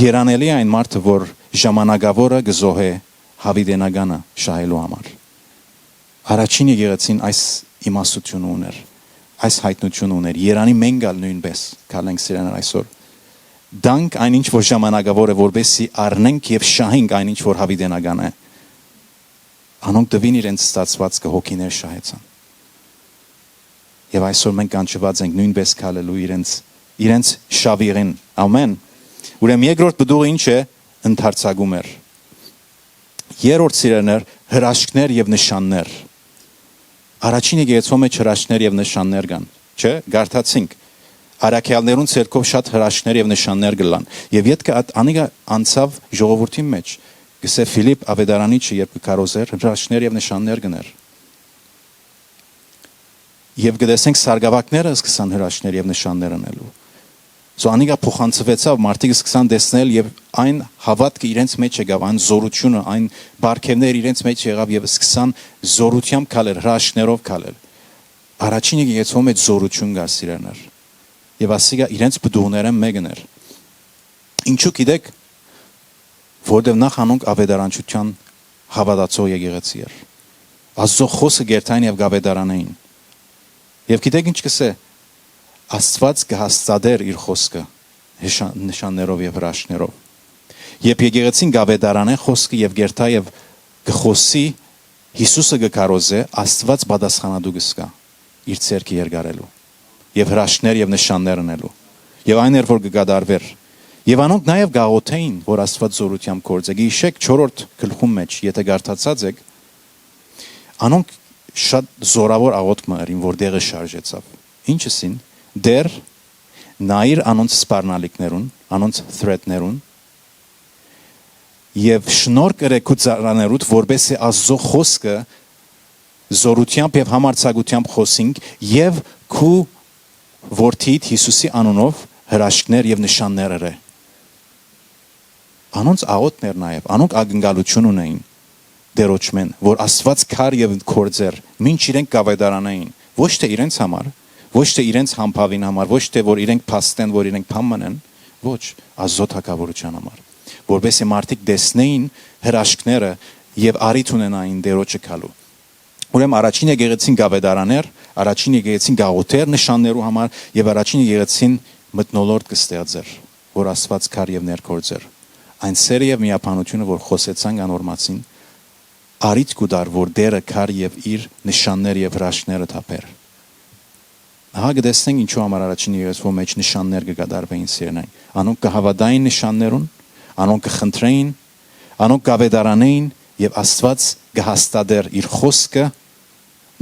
Երանելի է այն մարդը, որ ժամանակաւորը կը զոհէ յաւիտենականը շահելու համար։ Առաջին եկեղեցին այս իմաստությունը ուներ, այս յայտնությունը ուներ։ Երանի մենք ալ նոյնպէս կ'ալենք, սիրելիներ, այսօր։ Տանք այն ինչ որ ժամանակաւոր է, որպեսզի առնենք եւ շահենք այն ինչ որ յաւիտենական է։ Անոնք տուին իրենց ստացուածքը, հոգիներ շահեցան։ Եւ այսօր մենք կանչուած ենք նոյնպէս գալելու իրենց, իրենց շաւիղին։ Ամեն։ Ուրեմն երկրորդ պտուղը ինչ է, ընդարձակում էր։ Երրորդ, սիրելիներ, հրաշքներ եւ նշաններ։ Առաջին եկեղեցու մեջ հրաշքներ եւ նշաններ կան, չէ՞։ Գարթացինք, առաքյալներուն ցերկով շատ հրաշքներ եւ նշաններ կլան։ Եվ ետքը ատ-, անիկա անցաւ ժողովրդին մեջ, Կսե Ֆիլիպ աւետարանիչը, երբ կը քարոզէր, հրաշքներ եւ նշաններ կ'ընէր։ Եւ կը տեսնենք, սարկաւակները սկսան հրաշքներ եւ նշաններ ընելու։ So անիկա փոխանցուեցաւ, մարդիկ սկսան տեսնել եւ այն հաւատքը իրենց մեջ եկաւ, այն զորութիւնը, այն պարգեւները իրենց մեջ եղաւ եւ սկսան զորութեամբ քալել, հրաշքներով քալել։ Առաջին եկեղեցւոյ մեջ զորութիւն կար, սիրելիներ։ Եւ ասիկա իրենց պտուղներէն մէկն էր։ Ինչու՞ գիտեք, որտեւ նախ անոնք աւետարանչութեան հաւատացող եկեղեցի էր։ Աստուծոյ խօսքը կերթային եւ կ'աւետարանէին։ Եւ գիտեք ինչ կ'ըսէ, Աստուած կը հաստատէր իր խօսքը նշան-, նշաններով եւ հրաշքներով։ Երբ եկեղեցին կ'աւետարանէ խօսքը եւ կերթայ եւ կը խօսի, Յիսուսը կը քարոզէ, Աստուած պատասխանատու կ'ըսկայ իր ձեռքը երկարելու եւ հրաշքներ եւ նշաններ ընելու։ Եւ այն էր, որ կը կատարուէր։ Եւ անոնք նաեւ կ'աղօթէին, որ Աստուած զորութեամբ գործէ։ Գիշեք չորրորդ գլխուն մեջ, եթէ կարդացած էք, անոնք շատ զորաւոր աղօթք մը ըրին, որ տեղը շարժեցաւ։ Ինչ ըսին, Տէր, նայիր անոնց սպառնալիքներուն, անոնց threat-ներուն, եւ շնորհ կրե քու ծառաներուդ, որպէս զի Աստուծոյ խօսքը զորութեամբ եւ համարձակութեամբ խօսինք եւ քու որդիդ Յիսուսի անունով հրաշքներ եւ նշաններ ըրէ։ Անոնց աղօթքն էր նաեւ, անոնք ակնկալութիւն ունէին Տէրոջմէն, որ Աստուած քար եւ գործեր, մինչ իրենք կ'աւետարանային, ոչ թէ իրենց համար, ոչ թէ իրենց համբաւին համար, ոչ թէ որ իրենք փաստեն, որ իրենք բան մնեն, ոչ, Աստուծոյ թագաւորութեան համար, որպէս զի մարդիկ տեսնէին հրաշքները եւ առիթ ունենային Տէրոջը գալու։ Ուրեմն առաջին եկեղեցին կ'աւետարանէր, առաջին եկեղեցին կ'աղօթէր նշաններու համար եւ առաջին եկեղեցին մթնոլորտ կը ստեղծէր, որ Աստուած քար եւ ներգործեր։ Այն սերը եւ միաբանութիւնը, որ խօսեցանք անոր մասին, առիթ կու տար, որ Տէրը քար եւ իր նշաններ եւ հրաշքները թափէր։ Ահա կը տեսնենք ինչու համար առաջին եկեղեցւոյ մեջ նշաններ կը կատարուէին, սիրելիներ։ Անոնք կը հաւատային նշաններուն, անոնք կը խնդրէին, անոնք կ'աւետարանէին եւ Աստուած կը հաստատէր իր խօսքը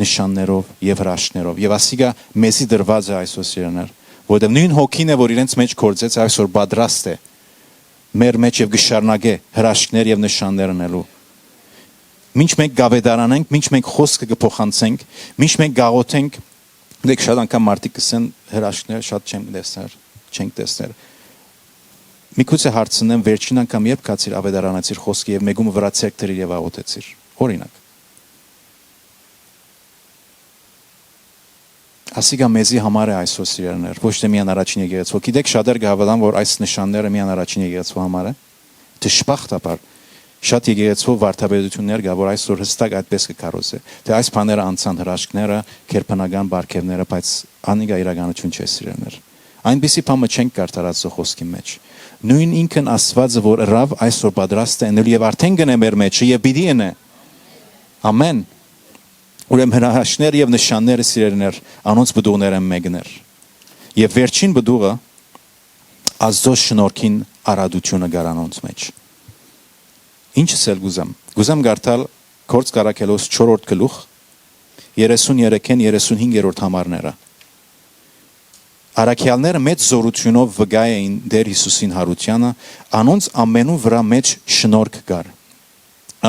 նշաններով եւ հրաշքներով։ Եւ ասիկա մեզի տրուած է այսօր, սիրելիներ, որովհետեւ նոյն հոգին է, որ իրենց մեջ գործեց, այսօր պատրաստ է մեր մեջ եւ կը շարունակէ հրաշքներ եւ նշաններ ընելու։ Մինչ մենք կ'աւետարանենք, մինչ մենք խօսքը կը փոխանցենք, մինչ մենք կ'աղօթենք, դեք շատ անգամ մարդիկ կ'ըսեն, «Հրաշքներ շատ չեմ տեսներ, չենք տեսներ»։ Միգուցե հարցնեմ, վերջին անգամ երբ գացիր, աւետարանեցիր խօսքը եւ մէկու մը վրայ ձեռք դրիր եւ աղօթեցիր, օրինակ։ Ասիկա մեզի համար է այսօր, սիրելիներ, ոչ թէ միայն առաջին եկեղեցւոյ։ Գիտեք, շատեր կը հաւատան, որ այս նշանները միայն առաջին եկեղեցւոյ համար է։ Դժբախտաբար, շատ եկեղեցւոյ վարդապետութիւններ կայ, որ այսօր յստակ այդպէս կը քարոզէ, թէ այս բաները անցան, հրաշքները, գերբնական պարգեւները, բայց անիկա իրականութիւն չէ, սիրելիներ։ Այնպիսի բան մը չենք կարդար Աստուծոյ խօսքին մեջ։ Նոյն ինքն Աստուածը, որ ըրաւ, այսօր պատրաստ է ընել եւ արդէն կ'ընէ մեր մեջը եւ պիտի ընէ։ Ամէն։ Ուրեմն հրաշքներ եւ նշանները, սիրելիներ, անոնց պտուղներէն մէկն էր։ Եւ վերջին պտուղը Աստուծոյ շնորհքին առատութիւնը կար անոնց մեջ։ Ինչ ըսել կ'ուզեմ։ Կ'ուզեմ կարդալ Գործք Առաքելոց չորրորդ գլուխ, երեսուն երեքէն երեսուն հինգերորդ համարները։ Առաքեալները մեծ զօրութիւնով վկայ էին Տէր Յիսուսին յարութեանը, անոնց ամենուն վրայ մեծ շնորհք կար։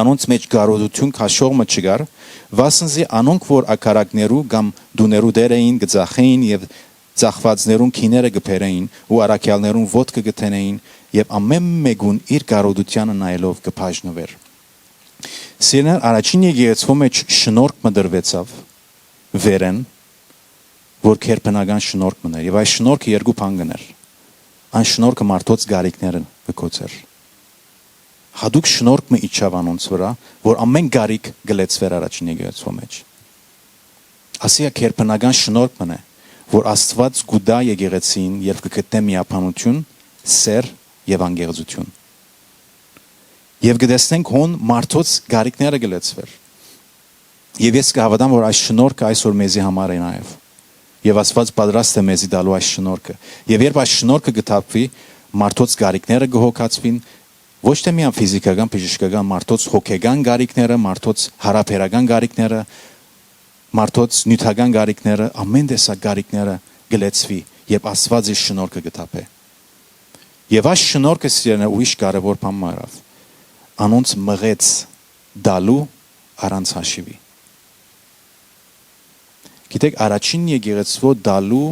Անոնց մէջ կարօտութիւն քաշող մը չկար, վասն զի անոնք որ ակարակներու կամ տուներու տէր էին, կը ծախէին եւ ծախուածներուն գիները կը բերէին ու առաքեալներուն ոտքը կը դնէին եւ ամէն մէկուն իր կարօտութեանը նայելով կը բաժնուէր։ Սիրելիներ, առաջին եկեղեցւոյ մէջ շնորհք մը տրուեցաւ վերէն, որ գերբնական շնորհք մը էր, եւ այս շնորհքը երկու բան կ'ընէր։ Այն շնորհքը մարդոց կարիքները կը գոցէր։ Յատուկ շնորհք մը իջաւ անոնց վրայ, որ ամէն կարիք կը լեցուէր առաջին եկեղեցւոյ մէջ։ Ասիկա գերբնական շնորհք մը է, որ Աստուած կու տայ եկեղեցին, երբ կը գտնէ միաբանութիւն, սէր եւ անկեղծութիւն։ Եւ կը տեսնենք հոն մարդոց կարիքները կը լեցուէր։ Եւ ես կը հաւատամ, որ այս շնորհքը այսօր մեզի համար է նաեւ։ Եւ Աստուած պատրաստ է մեզի տալու այս շնորհքը։ Եւ երբ այս շնորհքը կը թափուի, մարդոց կարիքները կը հոգացուին, ոչ թէ միայն ֆիզիքական, բժշկական, մարդոց հոգեկան կարիքները, մարդոց յարաբերական կարիքները, մարդոց նիւթական կարիքները, ամէն տեսակ կարիքները կը լեցուի, երբ Աստուած իր շնորհքը կը թափէ։ Եւ այս շնորհքը, սիրելիներ, ուրիշ կարեւոր բան մը ըրաւ։ անոնց մղեց տալու առանց հաշիւի։ Գիտեք, առաջին եկեղեցւոյ տալու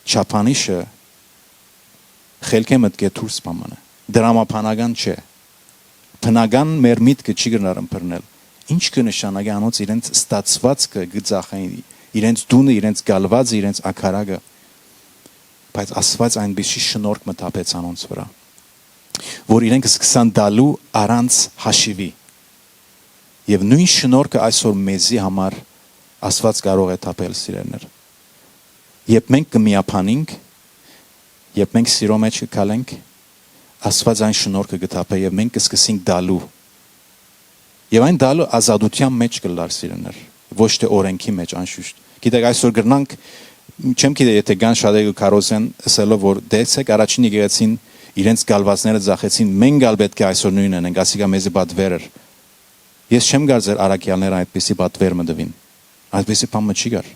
չափանիշը խելքէ մտքէ դուրս բան մը է, դրամաբանական չէ։ Բնական մեր միտքը չի կրնար ըմբռնել։ Ինչ կը նշանակի անոնց իրենց ստացուածքը կը ծախեն, իրենց տունը, իրենց գալուածը, իրենց ակարակը։ Բայց Աստուած այնպիսի շնորհք մը թափեց անոնց վրայ, որ իրենք սկսան տալու առանց հաշիւի։ Եւ նոյն շնորհքը այսօր մեզի համար Աստուած կարող է թափել, սիրելիներ։ Երբ մենք կը միաբանենք, երբ մենք սիրո մեջ կը քալենք, Աստուած այն շնորհքը կը թափէ եւ մենք կը սկսենք տալու։ Եւ այն տալը ազատութեան մէջ կ'ըլլար, սիրելիներ, ոչ թէ օրէնքի մէջ, անշուշտ։ Գիտեք, այսօր կրնանք, չեմ գիտեր, եթէ կան շատեր կը քարոզեն, ըսելով որ, «Տեսեք, առաջին եկեղեցին իրենց գալուածները ծախեցին, մենք ալ պէտք է այսօր նոյնը ընենք, ասիկա մեզի պատուեր էր»։ Ես չեմ կարծեր առաքեալները այդպիսի պատուեր մը տուին։ Այդպիսի բան մը չի կար։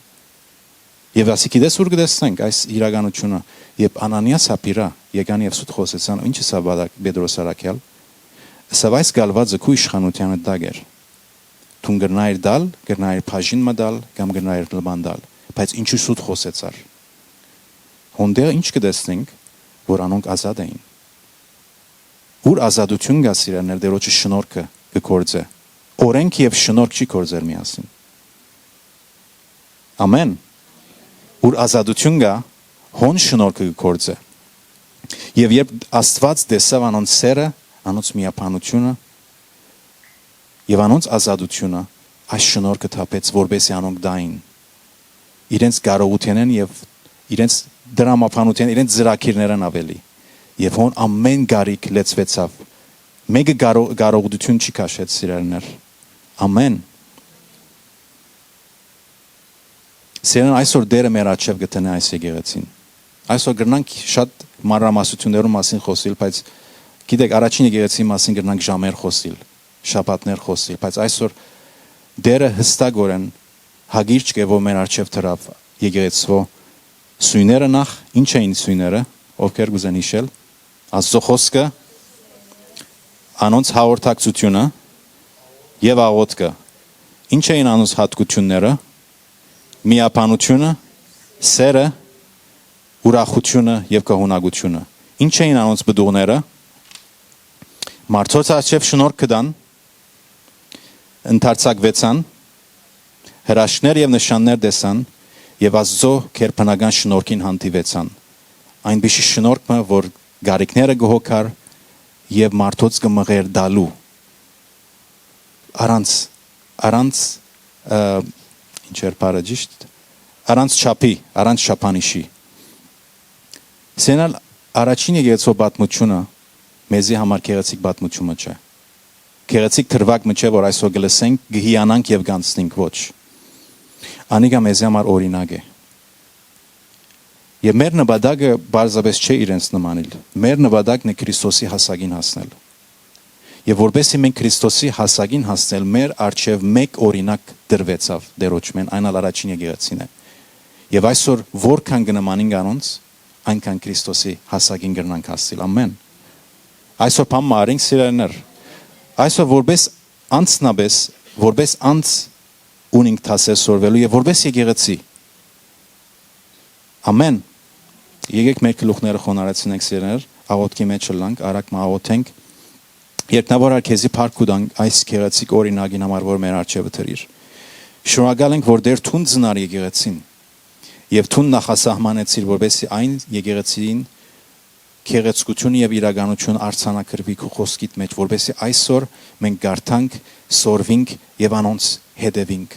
Եւ ասի, գիտես ո՞ւր կը տեսնենք այս իրականութիւնը, երբ Անանիա Սափիրա եկան եւ սուտ խօսեցան, ինչ ըսաւ Պատակ-, Պետրոս առաքեալ, ըսաւ, «Այս գալուածը քու իշխանութեան տակ էր։ Դուն կրնայիր տալ, կրնայիր բաժին մը տալ կամ կրնայիր նման տալ, բայց ինչու սուտ խօսեցար»։ Հոն դեռ ինչ կը տեսնենք, որ անոնք ազատ էին։ Ուր ազատութիւն կայ, սիրելիներ, Տէրոջը շնորհքը կը գործէ։ Օրէնք եւ շնորհք չի գործեր միասին։ Ամեն։ Ուր ազատութիւն կայ, հոն շնորհքը կը գործէ։ Եւ երբ Աստուած տեսաւ անոնց սերը, անոնց միաբանութիւնը եւ անոնց ազատութիւնը, այս շնորհքը թափեց, որպեսզի անոնք տային իրենց կարողութենէն եւ իրենց դրամաբանութենէն, իրենց ծրագիրներէն աւելի։ Եւ հոն ամէն կարիք լեցուեցաւ։ Մէկը կարո-, կարողութիւն չի քաշեց, սիրելիներ։ Ամեն։ Սիրելիներ, այսօր Տէրը մեր առջեւ կը դնէ այս եկեղեցին։ Այսօր կրնանք շատ մանրամասնութիւններու մասին խօսիլ, բայց գիտեք, առաջին եկեղեցի մասին կրնանք ժամեր խօսիլ, շաբաթներ խօսիլ, բայց այսօր Տէրը յստակօրէն հակիրճ կ'ը, որ մեր առջեւ դրաւ եկեղեցւոյ սոյները նախ, ինչ էին սոյները, ովքեր կ'ուզեն յիշել, Աստուծոյ խօսքը, անոնց հաղորդակցութիւնը եւ աղօթքը։ Ինչ էին անոնց յատկութիւնները, միաբանութիւնը, սերը, ուրախութիւնը եւ գոհունակութիւնը։ Ինչ էին անոնց պտուղները, մարդոց առջեւ շնորհք կը տան, ընդարձակուեցան, հրաշքներ եւ նշաններ տեսան եւ Աստուծոյ գերբնական շնորհքին հանդիպեցան։ Այնպիսի շնորհք մը, որ գարիքները կը հոգար եւ մարդոց կը մղեր տալու։ Առանց, առանց, ը, ինչ էր բառը ճիշդ, առանց չափի, առանց չափանիշի։ Սենալ առաջին եկեղեցու պատմութիւնը մեզի համար գեղեցիկ պատմութիւն մը չէ։ Գեղեցիկ դրուագ մը չէ, որ այսօր կը լսենք, կը հիանանք եւ կ'անցնենք, ոչ։ Անիկա մեզի համար օրինակ է։ Եւ մեր նպատակը պարզապէս չէ իրենց նմանիլ։ Մեր նպատակն է Քրիստոսի հասակին հասնել։ Եւ որպեսզի մենք Քրիստոսի հասակին հասնել, մեր առջեւ մէկ օրինակ դրուեցաւ Տէրոջմէն, այն ալ առաջին եկեղեցին է։ Եւ այսօր որքան կը նմանինք անոնց, այնքան Քրիստոսի հասակին կրնանք հասնել։ Ամեն։ Այսօր բան մը արինք, սիրելիներ։ Այսօր որպես անձնապես, որպես անձ ունինք դասեր սորվելու եւ որպես եկեղեցի։ Ամեն։ Եկեք մեր գլուխները խոնարհեցնենք, սիրելիներ, աղոթքի մեջ ըլլանք, արագ մը աղոթենք։ Երկնաւոր Հայր, քեզի փառք կու տանք այս գեղեցիկ օրինակին համար, որ մեր առջեւը դրիր։ Շնորհակալ ենք, որ Տէր դուն ծնար եկեղեցին եւ դուն նախասահմանեցիր, որպեսզի այն եկեղեցին գեղեցկութիւնը եւ իրականութիւնը արձանագրուի քու խօսքիդ մեջ, որպեսզի այսօր մենք կարդանք, սորվինք եւ անոնց հետեւինք։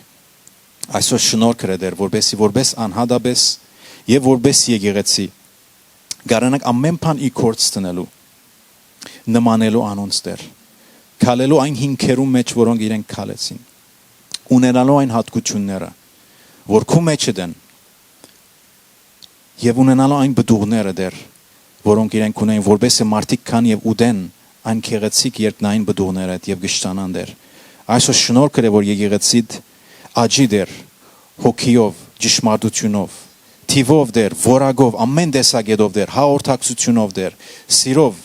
Այսօր շնորհ կրե Տէր, որպեսզի որպես անհատապես եւ որպես եկեղեցի կարենանք ամեն բան ի գործ դնելու, նմանելու անոնց, Տէր, քալելու այն հիմքերու մեջ, որոնք իրենք քալեցին, ունենալու այն յատկութիւնները, որ քու մեջդ են, եւ ունենալու այն պտուղները, Տէր, որոնք իրենք ունեն, որպեսզի մարդիկ գան եւ ուտեն այն գեղեցիկ երկնային պտուղները եւ կշտանան, Տէր։ Այսօր շնորհ կրե, որ եկեղեցիդ աճի, Տէր, հոգիով, ճշմարտութիւնով, թիւով, Տէր, որակով, ամեն տեսակետով, Տէր, հաղորդակցութիւնով, Տէր, սիրով,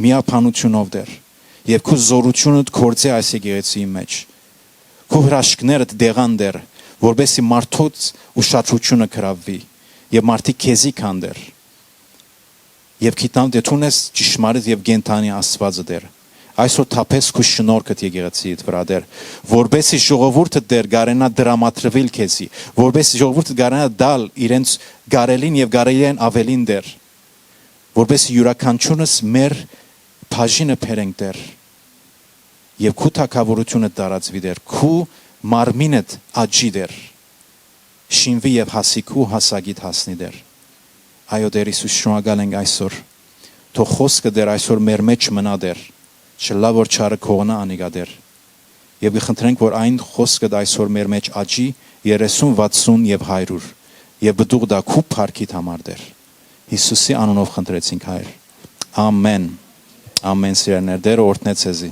միաբանութիւնով, Տէր, Եւ քու զօրութիւնդ գործէ այս եկեղեցիի մէջ։ Քու հրաշքներդ դեղան, Տէր, որպէսզի մարդոց ուշադրութիւնը գրաւուի եւ մարդիկ քեզի գան, Տէր։ Եւ գիտնամ թէ դուն ես ճշմարիտ եւ կենդանի Աստուածը, Տէր։ Այսօր թափես քու շնորհքդ եկեղեցիիդ վրայ, Տէր, որպէսզի ժողովուրդը, Տէր, կարենայ դրամատրուիլ քեզի, որպէսզի ժողովուրդը կարենայ տալ իրենց կարելին եւ կարելիէն աւելին, Տէր, որպէսզի իւրաքանչիւրս մեր բաժինը բերենք, Տէր, եւ քու թագաւորութիւնը տարածուի, Տէր, քու մարմինդ աճի, Տէր, շինուի եւ հասի քու հասակիդ հասնի, Տէր։ Այո, Տէր Յիսուս, շնորհակալ ենք այսօր։ Թող խօսքը, Տէր, այսօր մեր մէջ մնայ, Տէր, չըլլայ որ չարը կողնայ անիկա, Տէր։ Եւ կը խնդրենք, որ այն խօսքդ այսօր մեր մէջ աճի երեսուն, վաթսուն եւ հարիւր, եւ պտուղ տայ քու փառքիդ համար, Տէր։ Յիսուսի անունով խնդրեցինք, Հայր։ Ամէն։ Ամէն, սիրելիներ, Տէրը օրհնէ ձեզի։